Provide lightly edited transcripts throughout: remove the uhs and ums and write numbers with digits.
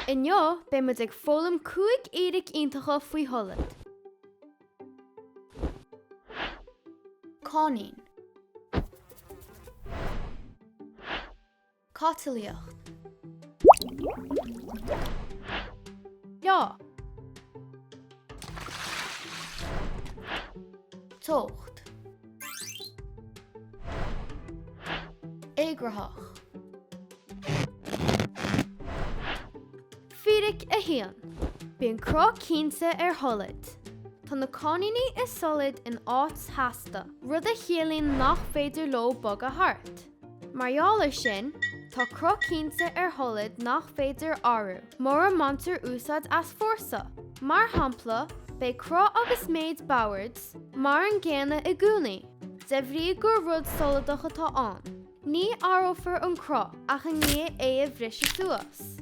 Inniu, beidh muid ag foghlaim 5 fhíric iontacha faoi sholad. Cáithnín. Catalaíocht. Leá. Teocht. Éagruthach. Fíric 1. Bíonn cruth cinnte ar sholad. Tá na cáithníní i solad in áit sheasta, rud a chiallaíonn nach féidir leo bogadh thart. Mar gheall air sin, tá cruth cinnte ar sholad nach féidir a athrú mura mbaintear úsáid as fórsa. Mar shampla, beidh cruth agus méid boird mar an gcéanna i gcónaí, de bhrí gur rud soladach atá ann. Ní athrófar an cruth ach i ndiaidh é a bhriseadh suas.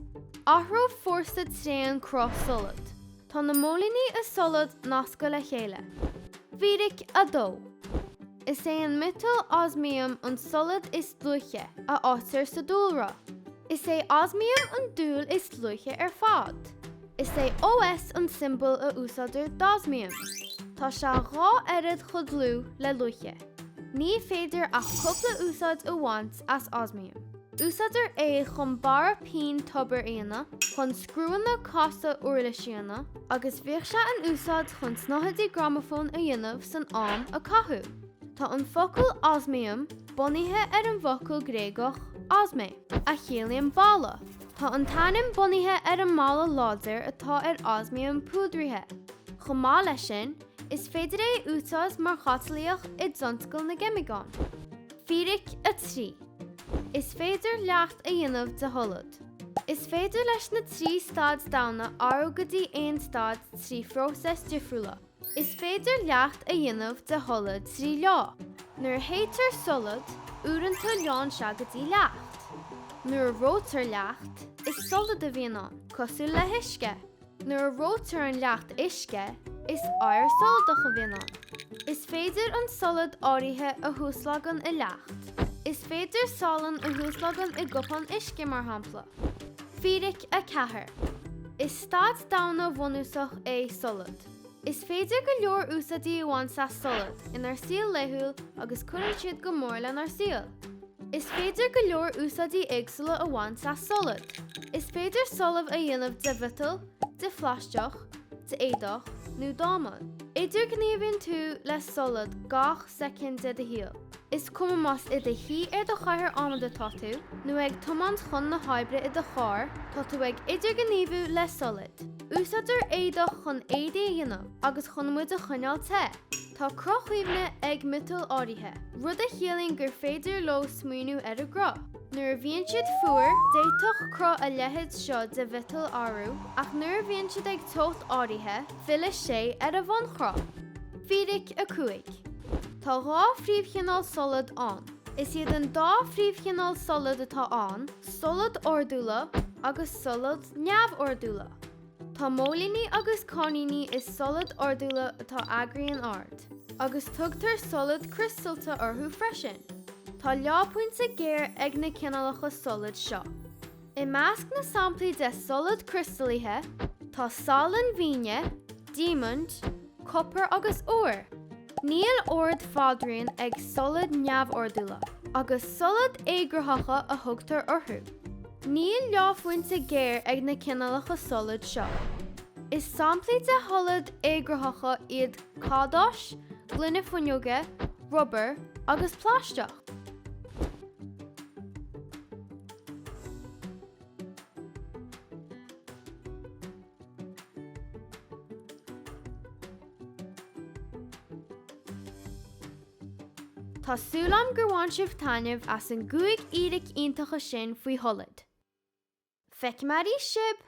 Athródh fórsa tréan cruth solad. Tá na móilíní i solad nasctha le chéile. Fíric 2. Is é an miotal osmiam an solad is dlúithe a fhaightear sa dúlra. Is é osmiam an dúil is dlúithe ar fad. Is é Os an tsiombail a úsáidtear d'osmiam. Tá sé dhá oiread chomh dlúth le luaithe. Ní féidir ach cúpla úsáid a bhaint as osmiam. Úsáidtear é chun barra pinn tobair a dhéanamh, chun scriúanna casadh uirlisí a dhéanamh, agus bhíodh sé in úsáid chun snáthaidí gramafóin a dhéanamh san am a caitheadh. Tá an focal osmiam bunaithe ar an bhfocal Gréagach osme, a chiallaíonn balla. Tá an t-ainm bunaithe ar an mboladh láidir atá ar osmiam púdraithe. Chomh maith leis sin, is féidir é a úsáid mar chatalaíoch i dtionscal na gceimiceán. Fíric 3. Is féidir leacht a dhéanamh de sholad. Is féidir leis na 3 staid damhna athrú go dtí aon staid 3 phróiseas difriúla. Is féidir leacht a dhéanamh de sholad 3 leá. Nuair a théitear solad, uaireanta leánn sé go dtí leacht. Nuair a reoitear leacht, is solad a bhíonn ann, cosúil le huisce. Nuair a reoitear an leacht uisce, is oighear soladach a bhíonn ann. Is féidir an solad áirithe a thuaslagan i leacht. Is féidir salann a thuaslagan i gcupán uisce, mar shampla. Fíric 4. Is staid damhna bhunúsach é solad. Is féidir go leor úsáidí a bhaint as solad inár saol laethúil agus cuireann siad go mór lenár saol. Is féidir go leor úsáidí éagsúla a bhaint as solad. Is féidir solamh a dhéanamh de mhiotal, de phlaisteach, d'éadach nó d'adhmad. Idirghníomhaíonn tú le solad gach soicind de do shaol. Is cuma más i do shuí ar do chathaoir adhmaid atá tú, nó ag tiomáint chun na hoibre i do charr, tá tú ag idirghníomhú le solad. Úsáidtear éadach chun éadaí a dhéanamh agus chun muid a choinneáil te. Tá cruth cuimhne ag miotail áirithe, rud a chiallaíonn gur féidir leo smaoineamh ar a gcruth. Nuair a bhíonn siad fuar, d'fhéadfadh cruth a leithéid seo de mhiotal athrú, ach nuair a bhíonn siad ag teocht áirithe, filleann sé ar a bhunchruth. Fíric 5. Tá dhá phríomhchineál solad ann. Is iad an dá phríomhchineál solad atá ann, solad ordúla agus solad neamhordúla. Tá móilíní agus cáithníní i solad ordúla atá eagraithe in ord, agus tugtar solad criostalta orthu freisin. Tá leáphointe géar ag na cineálacha solad seo. I measc na samplaí de solad criostalaithe tá salainn mhíne, diamaint, copar agus ór. Níl ord fadraoin ag solaid neamhordúla, agus solaid éaghruthacha a thugtar orthu. Níl leáphointe géar ag na cineálacha solad seo. Is samplaí de sholaid éaghruthacha iad cadáis, gloine fuinneoige, rubar agus plaisteach. Tá súil agam gur bhain sibh taitneamh as an gcúig fhíric iontacha sin faoi sholad. Feicfidh mé arís sibh!